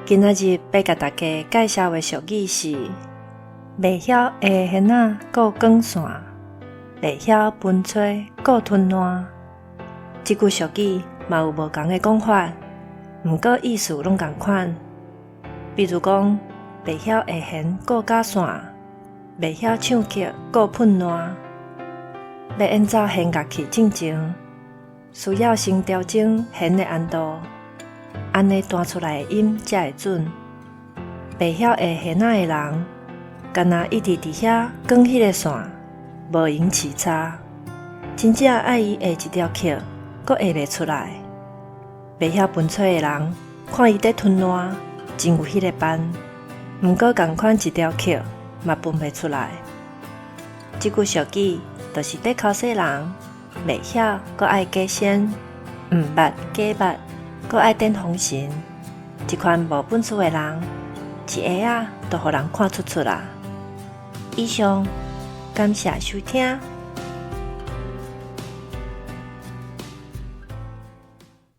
今仔日欲共大家介紹的俗語是：袂曉下弦仔顧管線，袂曉歕吹顧吞爛。這句俗語嘛有無仝的講法，毋過意思攏仝款。比如講，袂曉下弦顧絞線，袂曉唱曲顧噴爛。欲演奏弦樂器進前，需要先調整弦的按度，按呢彈出來的音才會準。袂曉下弦仔的人，干焦一直佇遐管彼个線，無閒飼叉。真正愛伊下一條曲，閣下袂出來。袂曉歕吹的人，看伊佇吞爛，真有彼个範。毋過仝款一條曲嘛歕袂出來。這句俗語就是咧剾洗人，袂曉閣愛假仙，毋捌假捌，閣愛等封神。這款無本事的人，一下仔就予人看出出啦。以上，感謝收聽。